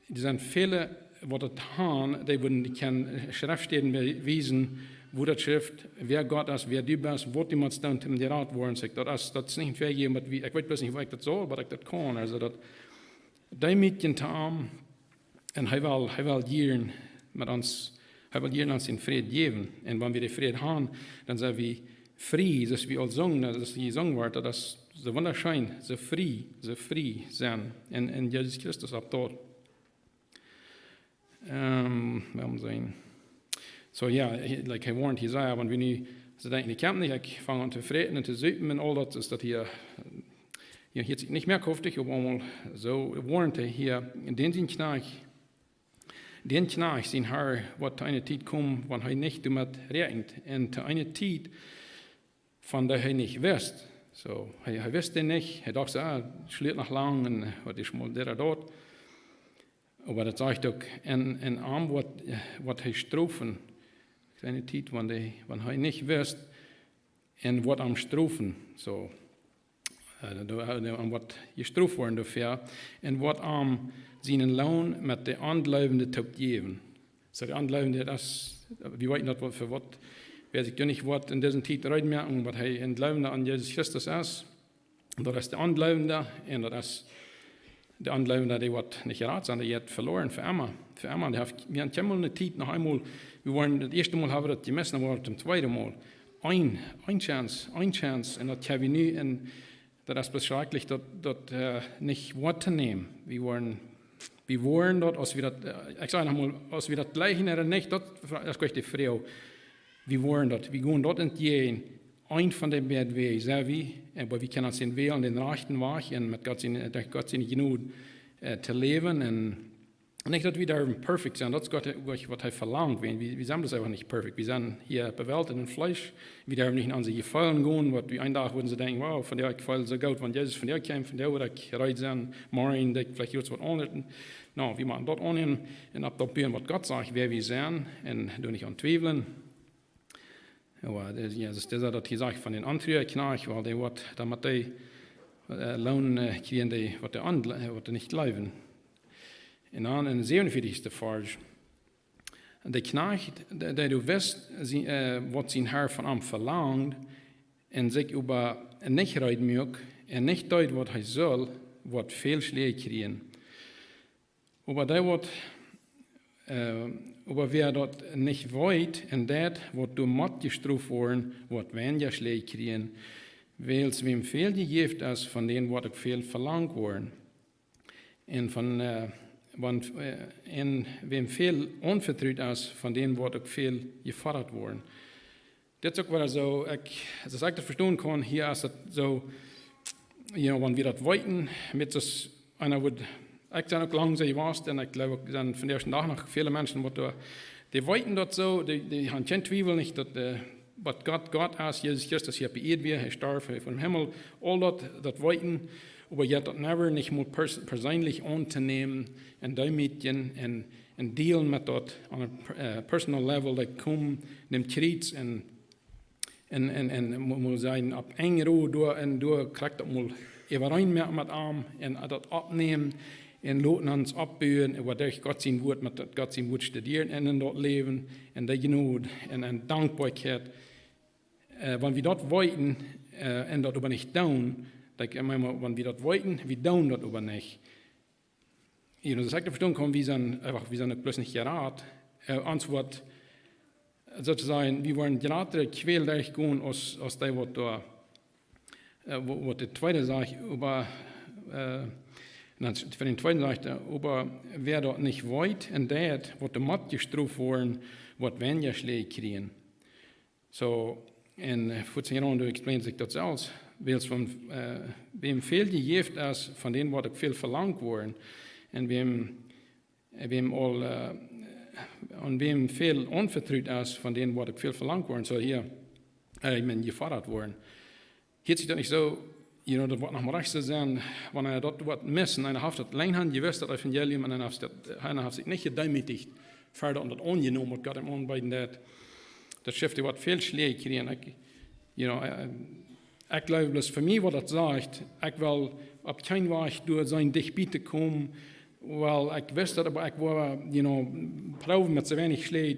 Doa sent väle, waut daut haben, dee wudden die kjennen Schreftstalen bewiesen, wua daut schrift, wäa Gott es, wäa du best, waut du motst doonen, om jerat woaren. Saj ekj, daut es, daut es nich een Fäaje, waut wie, ekj weet bloos nich, woo ekj daut saul, oba ekj daut kaun. Aulsoo daut, dee motten to am, un hee well, hee well jieren met ons, hee well jieren ons dän Fräd jäwen. Un wan wie dän Fräd haben, dan sent wie frie, soo aus wie aul sungen, daut es jesungen worden, daut es soo wundascheen, soo frie, soo frie sennen en, en Jesus Christus opp daut. Ähm, well wie seenen. So, jo, hee, like, hee woarnt hia sea, wan wie nu, see denkjen, ekj kaun nich, ekj fang aun to fräten un to supen un aul daut, es daut hia, jo, hia es nich mea koftig, oba emol soo woarnt hee hia, en dän sien Kjnajcht, dän Kjnajcht sien Har woat to eene Tiet komen, wan hee nich doamet räakjent. Un to eene Tiet, von dee hee nich wist. So, hee, hee wist dee nich. Hee docht soo, ah, schliet noch lang un, äh, waut es mol dit ooda daut. Oba daut sajcht uk, en, en am woat, äh, woat hee strofen. Eene Tiet, wan dee, wan hee nich wist, un woat am strofen. So, äh, doa, äh, am woat jestroft woaren doafäa. Un woat am sienen Loon met de Onjleewende toop jäwen. So, de Onjleewende, daut es, wie weeten daut woat fa waut, wäa sikj doa nich woat en dise Tiet reed moaken, waut hee een Jleewenda aun Jesus Christus es. Daut es de Onjleewende, un daut es de Onjleewende, dee woat nich jerat sennen, dee jeit veloaren fa emma. Fa emma, dee haft, wie haben kjeenmol eene Tiet, noch eemol, wie woaren daut ieeschte Mol haben daut jemist, dan woat daut daut tweede Mol. Een, een Chance, een Chance, un daut haben wie nu, un daut es beschrakjlich, daut, daut, äh, nich woat to nämen. Wie woaren, wie woaren daut, aus wie daut, äh, ekj saj noch mol, aus wie daut jlikjen ooda nich, daut es jlikj de Froag. Wie woaren daut, wie gonen daut entjäajen. Een von de beid Wäaj, saj wie, oba wie kjennen ons wälen, dän rajchten Wajch un met Gott siene, derch Gott siene Jnod, äh, to läwen. Un nich daut wie doa perfekt sent, daut es Gott, Gott waut hee velangt. Wie, wie, wie sent bloos eefach nich perfekt. Wie sent hia opp de Welt en daut Fleesch. Wie derwen nich aun onse Jefeelen gonen, waut wie een Dach wudden soo denkjen, wow, vondoag ekj feel soo goot, wan Jesus vondoag kjemt, vondoag wudd ekj reed sennen, morjen denkj ekj veleicht irjent waut aundasch. No, wie motten daut aunnämen un opp daut buen, waut Gott sajcht, wäa wie sent, un doa nich aun twiewlen. Oba, äh, jo, daut es daut hia sajcht von dän Ontruen Kjnajcht, wiels dee woat, dan mott dee, äh, Loon, äh, kjrieen, dee, waut dee aun, äh, waut dee nich jleewen. Un dan en dän säwenunvieetichsten Varsch. De Kjnajcht, dee, dee doa wist, sie, äh, waut sien Har von am velangt, un sikj oba nich reed muak, un nich deed, waut hee sull, woat väl Schläaj kjrieen. Oba dee woat, äh, oba wäa daut nich weet un deit, woat doa mott jestroft woaren, woat weinja Schläaj kjrieen, wiels wäm väl jejäft es, von dän woat uk väl velangt woaren. Un von, äh, wan, äh, un wäm väl aunvetrut es, von dän woat uk väl jefodat woaren. Dit es uk wada soo, ekj, soo aus ekj daut vestonen kaun, hia es daut soo, you know, wan wie daut weeten, met soo aus eena wudd, ekj sie uk lang soo jewast, un ekj jleew uk, sent vondoag dän Dach noch väle Menschen, waut doa, dee weeten daut soo, dee, dee haben kjeen Twiewel nich, daut, äh, waut Gott, Gott es, Jesus Christus hia opp Ieed wia, hee storf, hee fua em Himmel, aul daut, daut weeten, oba yet daut never nich mol pers-, perseenlich auntonämen un deemootjen un, un dealen met daut on a per-, äh, personal level, like, komen, dän Kjriez un, un, un, un mu-, mol sennen opp eene Roo doa un doa krakjt daut mol äwareen met, met am un daut oppnämen un loten ons oppbuen, waut derch Gott sien Wort, met daut Gott sien Wort studieren un en daut läwen un de Jnod un, un Dankboakjeit. Äh, wan wie daut weeten, äh, un daut oba nich doonen, daut ekj meen, wan wie daut weeten, wie doonen daut oba nich. You know, soo aus ekj daut vestonen kaun, wie sent eefach, wie sent uk bloos nich jerat. Äh, ons woat, soo to sajen, wie woaren jratre Kjwäl derchgonen aus, aus dee waut doa, äh, wa-, waut de tweede sajcht, oba, äh, dan fa dän tweeden sajcht, äh, oba wäa daut nich weet un deit, woat doa mott jestroft woaren, woat weinja Schläaj kjrieen. Soo, un, äh, foaken doa explains sikj daut selfst. Wiels von, äh, wäm väl jejäft es, von dän woat uk väl velangt woaren. Un wäm, äh, wäm aul, äh, aun wäm väl aunvetrut es, von dän woat uk väl velangt woaren. Soo hia, äh, ekj meen, jefodat woaren. Hieet sikj daut nich soo, you know, daut woat noch mol rajcht soo sennen, wan eena daut woat missen, eena haft daut lang aun jewist, daut Evangelium, un eena haft daut, eena haft sikj nich jedeemootijt, wieda om daut aunjenomen, waut Gott am aunbeeden deed. Daut Schiff, dee woat väl Schläaj kjrieen. Ekj, you know, äh, ekj jleew, bloos fa mie, waut daut sajcht, ekj well opp kjeen Wajch doa sennen, dicht bie to komen, well, ekj wist daut, oba ekj wull, you know, proowen met soo weinich Schläaj,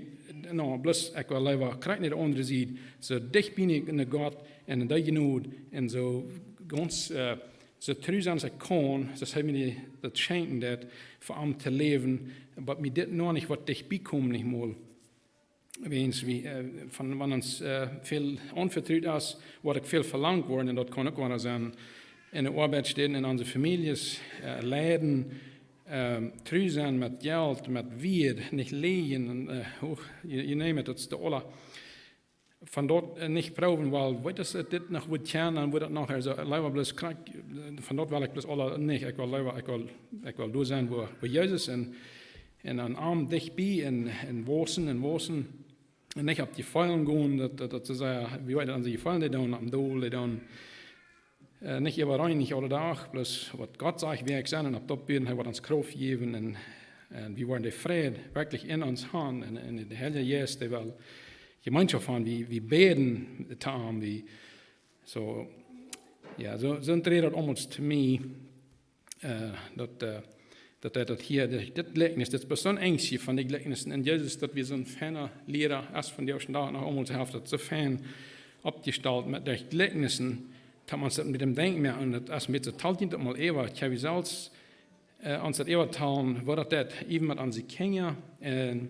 no, bloos ekj well leewa krakjt no de aundre Sied, soo dicht bie no Gott un en de Jnod un soo gaunz, äh, soo tru sennen aus ekj kaun, soo aus hee mie daut schenkjen deed, fa am to läwen, oba mie dit noch nich waut dicht bie komen, nich mol. Wiels wie, äh, von, wan ons, äh, väl aunvetrut es, woat uk väl velangt woaren, un daut kaun uk woa sennen. En de Oabeit städen, en onse Famieljes, äh, leiden, ähm, tru sennen met Jelt, met Wieed, nich läajen, un, äh, hoch, you, you name it, daut es de aula. Von daut, äh, nich proowen, wiels, weetst, dit noch wudd kjennen, dan wudd daut noch, aulsoo, leewa bloos krakjt, äh, von daut well ekj bloos aula nich. Ekj well leewa, ekj well, ekj well doa sennen, wua, wua Jesus, un, un aun am dicht bie, un, un wausen, un wausen. Un nich opp de Jefeelen gonen, daut, daut, daut see sajen, wie weeten, aun de Jefeelen, dee doonen, aum Dol, dee doonen, äh, nich äwareen, nich aule Doag, bloos waut Gott sajcht, wäa ekj sie, un opp daut buen, hee woat ons Krauft jäwen, un, un wie woaren dän Fräd werkjlich en ons haben, un, un de Heilje Jeist, dee well Jemeenschoft haben, wie, wie bäden to am, wie, soo, jo, soo, soo rät daut aulmols to mie, äh, daut, äh, daut hee daut hia, dit, dit Jlikjnis, dit es bloos soo een Enjstje von de Jlikjnissen en Jesus, daut wie soo'n feina Liera es von de ieeschte Doag noch aulmols haft daut soo fein oppjestalt met de Jlikjnissen, daut maun sikj met däm denkjen, un daut es met de Taltjent daut mol äwa, ekj hab wie selfst, äh, ons daut äwatalen, woo daut deit, even met onse Kjinja, un,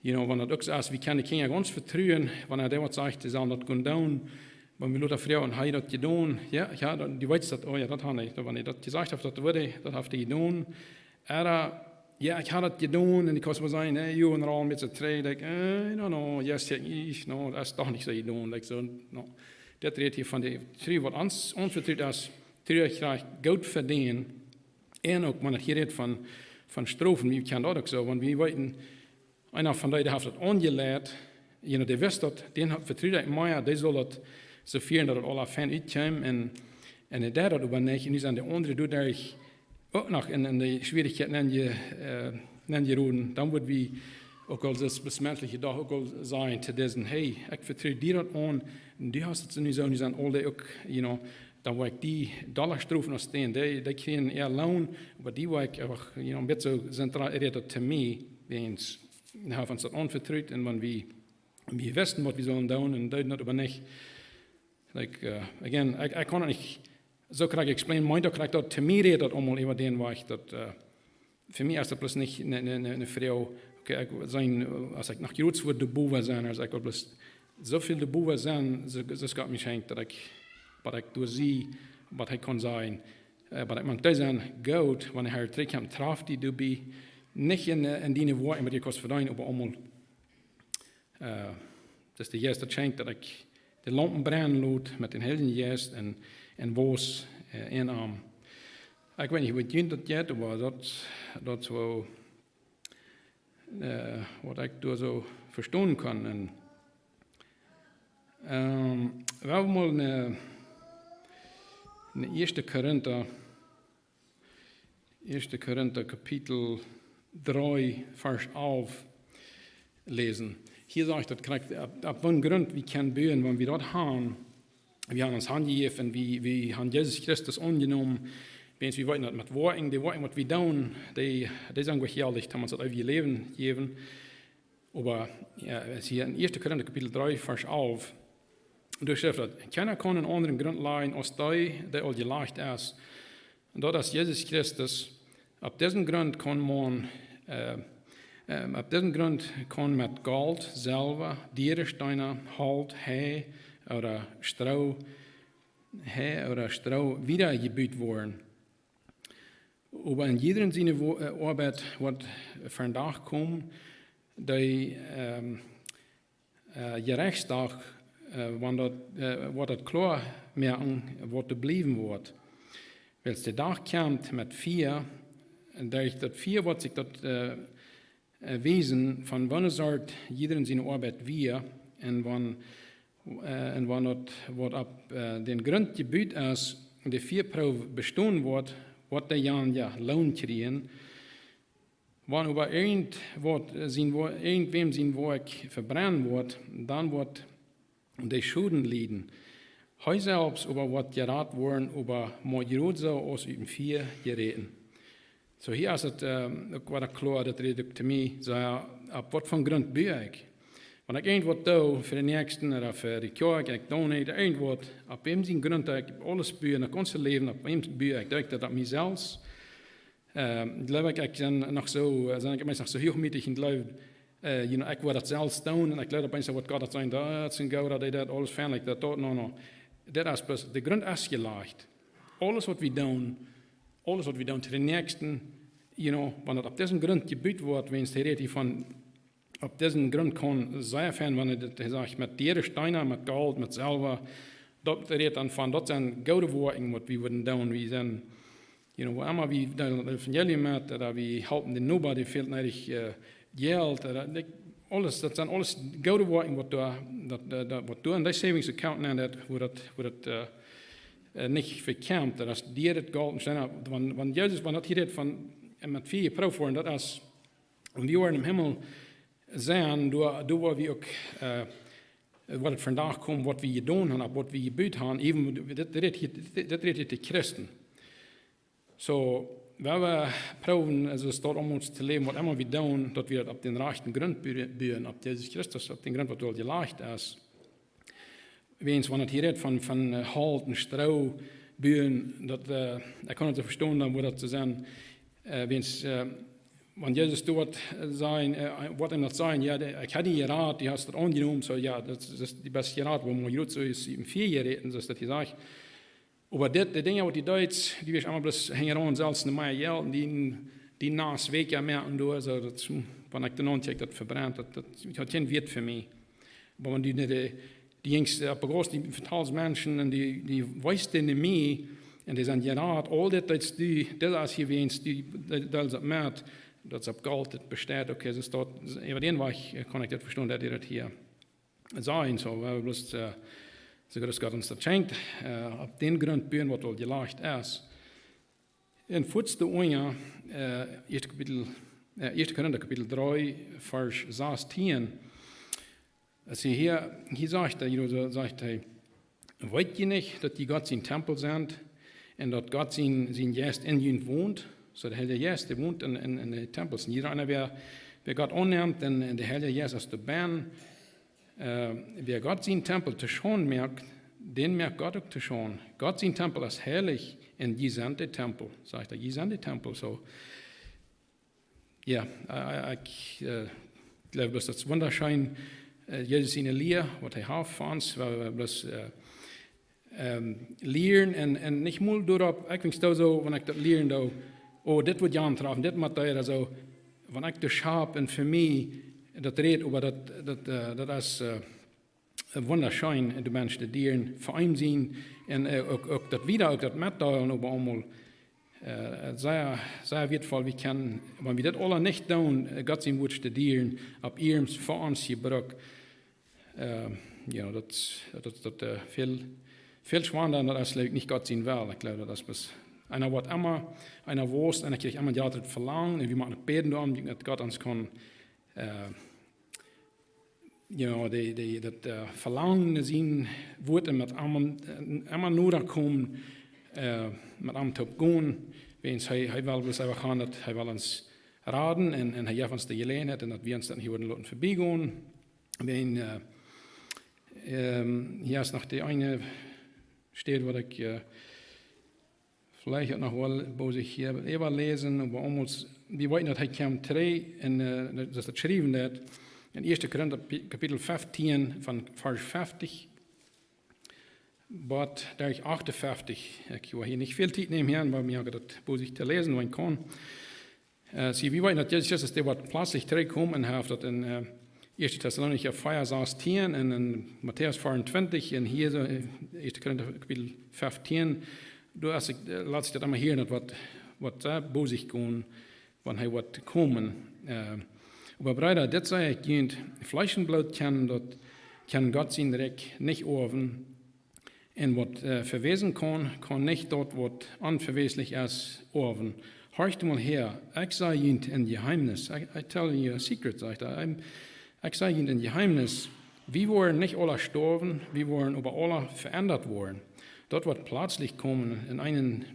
you know, wan daut uk soo es, wie kjennen de Kjinja gaunz vetruen, wan dee waut sajcht, dee sellen daut gonen doonen, wan wie lota froagen, hab jie daut jedonen? Jo, jo, daut, dee weeten daut, oh jo, daut hab ekj, wan ekj daut jesajcht hab, daut wudd ekj, daut haft hee jedonen. Ooda, jo, ekj hab daut jedonen, un ekj kaun mol sajen, nä, jo, un aul met soo trigj, ekj, äh, no, no, yes, ekj, no, daut es doch nich soo jedonen, like soo, no. Daut rät hia von de Tru, waut ons aunvetrut es, Tru kjrieen, Gott vedeenen, un uk, wan daut hia rät von, von Strofen, wie kjennen daut uk soo, wan wie weeten, eena von dee, dee haft daut aunjeleit, you know, dee wist daut, dän haud, vetrud ekj mea, dee sull daut soo fieren, daut daut aula fein utkjeem, un, un hee deed daut oba nich, un nu sent de aundre doaderch uk noch en, en de Schwierichkjeiten nenje-, äh, nenjeroden, dan wudd wie uk aul, daut es menschlich doch uk aul sajen to disen, hey, ekj vetru die daut aun, un du hast daut nu soo, nu sent aul dee uk, you know, dan woa ekj die dolla strofen aus dän, dee, dee kjrieen äa Loon, oba die woa ekj eefach, you know, een bät soo sent, rät daut to mie, wiels, hee haft ons daut aunvetrut, un wan wie, wie wisten, waut wie sullen doonen, un deeden daut oba nich. Like, äh, again, ekj, ekj kaun daut nich soo krakjt explain, mien daut krakjt daut, to mie rät daut aulmol äwa dän Wajch, daut, äh, fa mie es daut bloos nich ne, ne, ne, ne Froag, okay, ekj sie, äh, aus ekj noch jrods wudd doabowen sennen, aus ekj wudd bloos soo väl doabowen sennen, soo, soo Gott mie schenkjt, daut ekj, waut ekj doa see, waut hee kaun sajen, äh, waut ekj mank, dee sent goot, wan hee trigjkjemt, traft die doabie, nich en, äh, en diene Woakjen, waut du kaust vedeenen, oba aulmol, äh, daut de Jeist daut schenkjt, daut ekj de Laumpen brennen lot met dän Heiljen Jeist un, un waus, äh, en am. Ekj weet nich, woo junt daut jeit, oba daut, daut es woo, äh, waut ekj doa soo vestonen kaun. Un, ähm, wie haben mol ne, ne ieeschte Korinta, ieeschte Korinta Kapitel dree, Varsch alf läsen. Hia sajcht daut krakjt, opp, opp waut fa Grunt wie kjennen buen, wan wie daut haben, wie haben ons hanjejäft un wie, wie haben Jesus Christus aunjenomen. Wiels wie weeten daut met Woakjen, de Woakjen, waut wie doonen, dee, dee sent goot jehaltich, daut ons daut eewje Läwen jäwen. Oba, jo, es hia en ieeschte Korinta Kapitel dree, Varsch alf. Doa schrift daut, kjeena kaun een aundren Grunt lajen aus dee, dee aul jelajcht es. Un daut es Jesus Christus. Opp disen Grunt kaun maun, äh, ähm, opp disen Grunt kaun met Golt, Selwa, diere Steena, Holt, Hei ooda Stroo, Hei ooda Stroo wieda jebut woaren. Oba en jiedrem siene Wo-, äh, Oabeit woat vondoag komen, dee, ähm, äh, Jerechtsdach, äh, wan daut, äh, woat daut kloa moaken, waut doa bliewen woat. Wiels de Dach kjemt met Fia, un derch daut Fia woat sikj daut, äh, äh, wiesen, von waut fa Sort jiedrem siene Oabeit wia, un wan, äh, un wan daut, waut opp, äh, dän Grunt jebut es, de Fiaproow bestonen woat, woat dee dan jo Loon kjrieen. Wan oba irjent waut, äh, sien Wo-, irjentwäm sien Woakj vebrennen woat, dan woat dee Schoden lieden. Hee selfst oba woat jerat woaren, oba mau jrod soo aus ut däm Fia jeräten. Soo, hia es et, ähm, uk wada kloa, daut rät uk to mie, soo, jo, opp waut fa Grunt bu ekj? Wan ekj irjent waut doo fa dän Näakjsten ooda fa de Kjoakj, ekj doo nich, irjent waut, opp wäm sien Grunt ekj aules bu, daut gaunze Läwen, opp wäm bu ekj? Doo ekj daut opp mie selfst? Ähm, jleew ekj, ekj sie noch soo, äh, sie ekj meist noch soo huachmootich un jleew, uh, you know, ekj woa daut selfst doonen un ekj let opp eent waut Gott haft jeseenen, daut es een Gott, dee daut aules fenlich, daut doa, no, no. Daut es bloos, de Grunt es jelajcht. Aules waut wie doonen, aules waut wie doonen to dän Näakjsten, you know, wan daut opp disen Grunt jebut woat, wiels hee rät hia von, opp disen Grunt kaun sea fein, wan hee daut, hee sajcht, met diere Steena, met Golt, met Selwa, daut rät dan von, daut sent goode Woakjen waut wie wudden doonen, wie sent, you know, woo emma wie daut Evangelium met, ooda wie halpen dän Noba, dee fält needich, uh, Jelt, ooda, ekj, aules, daut sent aules goode Woakjen waut doa, daut, uh, daut, waut doa en dee savings account nenn, daut, woo daut, woo daut, uh, uh, nich vekjemt, daut es diere Golt un Steena, wan, wan Jesus, wan daut hia rät von, uh, met väl jeprooft woaren, daut es, wan wie woaren em Himmel sennen, doa, doa woa wie uk, uh, woat daut vondoag komen, waut wie jedonen haben, opp waut wie jebut haben, even, daut rät hia, daut rät hia de Christen. So, wan wie proowen, aulsoo daut om ons to läwen, waut emma wie doonen, daut wie daut opp dän rajchten Grunt bu-, buen, opp Jesus Christus, opp dän Grunt waut aul jelajcht es. Wiels, wan daut hia rät von, von, uh, Holt un Stroo buen, daut, uh, ekj kaun daut soo vestonen dan, woo daut to sennen, uh, wiels, uh, wan Jesus doa woat, uh, sajen, uh, woat am daut sajen, jo, dee, ekj hab die jerat, du hast daut aunjenomen, so, jo, daut es, daut es, du best jerat, woo mau jrod soo es, em Fia jeräten, soo aus daut hia sajcht. Oba dit, de Dinja waut du deetst, du best emma bloos hinjaraun selfst no mea Jelt, un dee, dee Nas wieekja moaken doa, soo daut, hm, wan ekj de Noont kjikj, daut vebrennt, daut, daut haft kjeen Wieet fa mie. Oba wan du no de, dee jinjst, uh, opp de Gauss, dee vetalst Menschen un dee, dee weeten nich mea, un dee sent jerat, aul dit, daut du, dit es hia wiens, dee, daut, daut es daut met, daut es opp Golt, daut besteit, okay, soo es daut, äwa dän Wajch, uh, kaun ekj daut vestonen, daut hee daut hia sajen, soo, wie haben bloos, uh, soo goot aus Gott ons daut schenkjt, uh, opp dän Grunt buen, waut aul jelajcht es. En fuats doa unja, uh, ieeschte Kapitel, uh, ieeschte Korinta Kapitel dree, Varsch sastieen. Aus hee hia, hia sajcht hee, hia sajcht hee, weet jie nich, daut jie Gott sien Tempel sent un daut Gott sien, sien Jeist en junt wont? Soo de Heilje Jeist, dee wont en, en, en de Tempels. Un jieda eena, wäa, wäa Gott aunnemt un, un de Heilje Jeist es doa bennen, uh, wäa Gott sien Tempel to Schaund moakt, dän moakt Gott uk to Schaund. Gott sien Tempel es heilich un jie sent de Tempel, sajcht hee, jie sent de Tempel, soo. Jo, äh, ekj, äh, jleew, daut es wundascheen, äh, Jesus siene Lia, waut hee haft fa ons, wua wie bloos, äh, ähm, lieren un, un nich mol doaropp, ekj denkj soo, wan ekj daut lieren doo, oh, dit woat Jan trafen, dit mott hee, aulsoo, wan ekj daut hab un fa mie, daut rät, oba daut, daut, äh, daut es, äh, wundascheen, du Mensch, de Dieren fa am sennen un, äh, uk, uk daut wieda, uk daut metdeelen, oba aulemol, äh, sea, sea wieetvoll, wie kjennen, wan wie daut aula nich doonen, äh, Gott sien Wuat studieren, opp iernst fa ons Jebruck. Äh, jo, daut, daut, daut, äh, väl, väl schwanda, daut es, jleew ekj, nich Gott sien Well. Ekj jleew, daut es bloos, eena woat emma, eena woascht, eena kjricht emma een jratret Velangen, un wie motten bäden doaromm, daut Gott ons kaun, äh, jo, dee, dee, daut, äh, Velangen no sien Wuat un met am, äh, emma noda komen, äh, met am toop gonen, wiels hee, hee well bloos eefach han, daut hee well ons raden un, un hee jeft ons de Jeläajenheit un daut wie ons daut nich wudden loten verbiegonen. Wan, äh, ähm, hia es noch dee eene Städ, waut ekj, äh, veleicht uk noch woll, wua ekj hia äwa läsen, oba aulemol, wie weeten, daut hee kjemt trigj en, äh, daut es daut jeschräwen, daut en ieeschte Korinta Kapi-, Kapitel fieftieen von Varsch feftich bat derch achtunfeftich. Ekj well hia nich väl Tiet nämen hia, oba mie haft daut, wua ekj to läsen, wan ekj kaun. Äh, see, wie weeten, daut Jesus Christus, dee woat pletslich trigjkomen un hee haft daut en, äh, ieeschte Tessalonicha vea sastieen un en Matäus veeauntwintich un hia soo, äh, ieeschte Korinta Kapitel fieftieen, doa es ekj, äh, lat sikj daut emma hieren, daut woat, woat, äh, bosich gonen, wan hee woat komen. Äh, oba Breeda, dit saj ekj junt, Fleesch un Bloot kjennen daut, kjennen Gott sien Rikj nich oawen, un waut, äh, vewäsen kaun, kaun nich daut, waut onvewäslich es, oawen. Horcht mol häa, ekj saj junt een Jeheemnis. I, I tell you a secret, sajcht hee. Ekj, ekj saj junt een Jeheemnis. Wie woaren nich aula stoawen, wie woaren oba aula veendat woaren. Daut woat pletslich komen en eenen,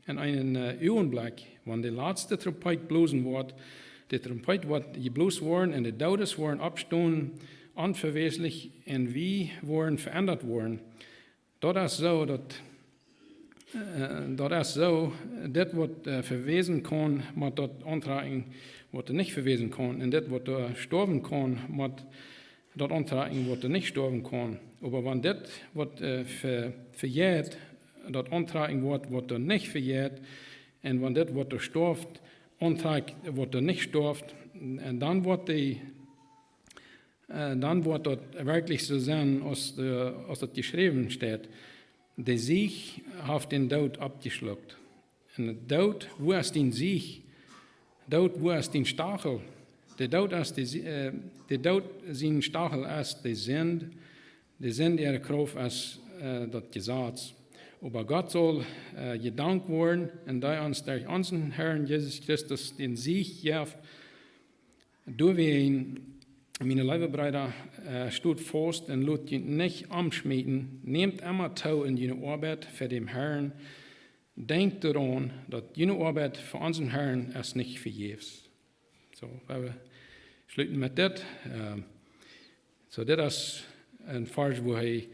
en eenen, äh, Uagenblekj, wan de latste Trompeet blosen woat. De Trompeet woat jeblost woaren un de Doodes woaren oppstonen, onvewäslich, un wie woaren veendat woaren. Daut es soo, daut, Äh, daut es soo, dit waut, äh, vewäsen kaun, mott daut auntrakjen, waut doa nich vewäsen kaun. Un dit waut doa stoawen kaun, mott daut auntrakjen, waut doa nich stoawen kaun. Oba wan dit waut, äh, ve-, vejeit, daut auntrakjen woat, waut doa nich vejeit, un wan dit waut doa stoaft, auntrakjt, waut doa nich stoaft, un dan woat dee, äh, dan woat daut werkjlich soo sennen, aus de, aus daut jeschräwen steit: De Sieg haft dän Doot oppjeschluckt. Un Doot, wua es dien Sieg? Doot, wua es dien Stachel? De Doot es de, Si- äh, de Doot sien Stachel es de Sind. De Sind äare Krauft es, äh, daut Jesaz. Oba Gott saul, äh, jedankt woaren, un dee ons derch onsen Herrn Jesus Christus dän Sieg jeft. Doawäajen, miene leewe Breeda, äh, stot faust un lot junt nich omschmieten. Nämt emma too en june Oabeit fa däm Herrn. Denkjt doaraun, daut june Oabeit fa onsen Herrn es nich vejäfs. Soo, wie schluten met dit. Ähm, soo, dit es een Varsch, wua hee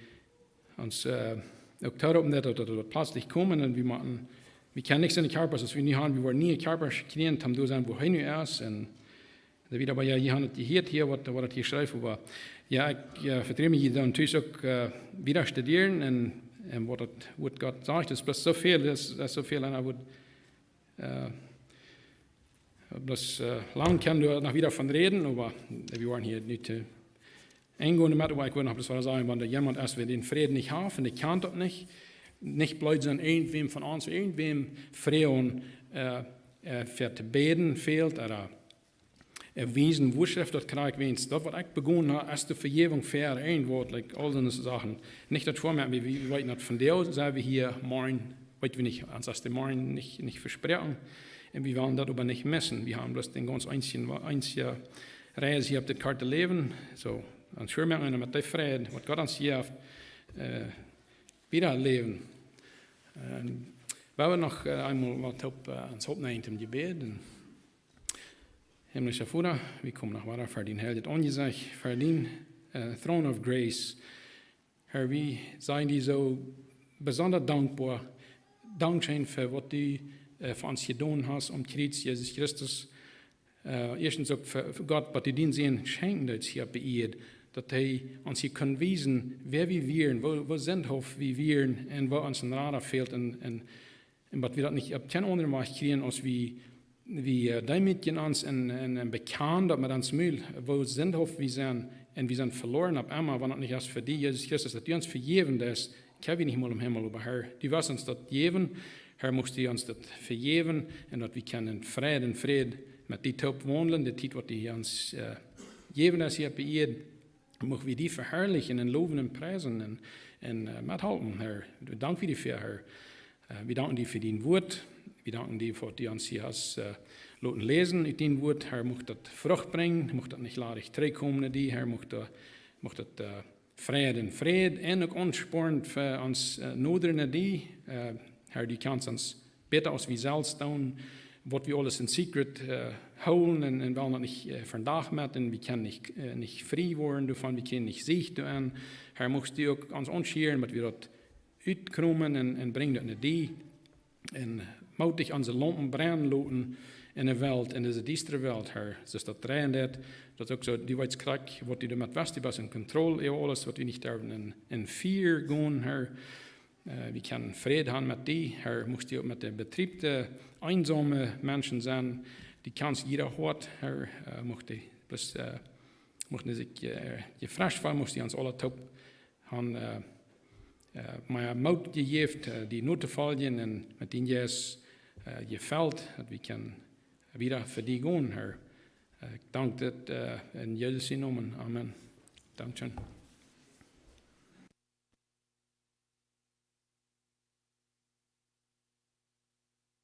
ons, äh, uk toropen deed, daut, daut, daut plötzlich komen un wie motten, wie kjennen nich soo een Kjarpa, aus wie nu haben, wie woaren nie een Kjarpa kjrieen, om doa sennen, wua hee nu es. Un dan wada, oba jo, jie haben daut jehieet hia, waut, waut daut hia schrift, oba jo, ekj, äh, vetru mie, jie dan tus uk, äh, wada studieren un, un waut daut Wuat Gott sajcht, daut es bloos soo väl, daut es, daut es soo väl un ekj wudd, äh, bloos, äh, lang kjennen wie noch wada von räden, oba wie woaren hia nich, äh, engonen met, oba ekj wull noch bloos waut sajen, wan doa jemaunt es, waut dän Fräd nich haft, un ekj kaun daut nich, nich bloos aun irjentwäm von ons, irjentwäm froagen, äh, äh, fa to bäden fält, ooda, äh, wiesen, wua schrift daut krakjt, wiels daut, waut ekj begonen hab, es de Vejäwunk fa irjentwaut, like, aul soone Sachen. Nich daut fa mie, wie, wie weeten daut von doa, sent wie hia, morjen weet wie nich, ons es de Morjen nich, nich vesproaken. Un wie wellen daut oba nich missen. Wie haben bloos dän gaunz eensjen, eensje Reis hia opp dit korte Läwen. Soo, ons Schurmen un met dee Fräd, waut Gott ons jeft, äh, wada läwen. Un wie wellen noch, äh, eemol waut opp, äh, ons opnämen em Jebäd. Un himmlischa Voda, wie komen noch wada ver dien heiljet Aunjesecht, ver dien, äh, Throne of Grace. Herr, wie sent die soo besonda dankboa. Dankscheen fa waut du, äh, fa ons jedonen hast aum Kjriez, Jesus Christus. Äh, ieeschtens uk fa, fa Gott, waut du dän Sän schenkjen deetst hia opp de Ieed, daut hee ons hia kunn wiesen, wäa wie wieren, woo, woo sindhauft wie wieren un wua ons een Rada fält un, un un waut wie daut nich opp kjeene aundre Wajch kjrieen, aus wie, wie, äh, deemootjen ons un, un, un bekjanen daut met ons Mul, woo sindhauft wie sent, un wie sent veloaren opp emma, wan daut nich es fa die, Jesus Christus, daut du ons vejäwen deist, kjenn wie nich mol em Himmel, oba Herr, du woascht ons daut jäwen, Herr, muchst du ons daut vejäwen, un daut wie kjennen Fräd un Fräd met die toop waundlen, de Tiet, waut du ons, äh, jäwen deist hia opp de Ieed, mucht wie die veharlichen un lowen un priesen un, un, äh, methalpen, Herr. Wie danken die doafäa, Herr. Äh, wie danken die fa dien Wuat. Wie danken die fa waut du ons hia hast, äh, loten läsen ut dien Wuat. Herr, mucht daut Frucht brinjen, mucht daut nich ladich trigjkomen no die, Herr, mucht daut, mucht daut, äh, Fräd un Fräd un uk Aunsporn fa ons, äh, noda no die. Äh, Herr, du kjanst ons bäta aus wie selfst doonen, waut wie aules en secret, äh, hoolen un, un wellen daut nich, äh, vondoag met, un wie kjennen nich, äh, nich frie woaren doavon, wie kjennen nich Sicht doaraun. Herr, muchst du uk ons aunschieren, daut wie daut utkromen un, un brinjen daut no die. Un mootich onse Laumpen brennen loten en de Welt, en dise diestre Welt, Herr, soo aus daut dreien deit, daut uk soo, du weetst krakjt, waut du doamet west, du best en Kontroll äwa aules, waut wie nich derwen en, en Fia gonen, Herr. Äh, wie kjennen Fräd haben met die, Herr, muchst du uk met de bedreefte, eensome Menschen sennen, du kjanst jieda Hoat, Herr, äh, mucht die, bloos, äh, muchten dee sikj, äh, jefrescht feelen, muchst du ons aula toop haben, äh, äh, mea Moot jejäft, äh, die notofoljen un met dien Jeist, äh, jefelt, daut wie kjennen wada fa die gonen, Herr. Äh, ekj dank dit, äh, en Jesus sien Nomen. Amen. Dankscheen.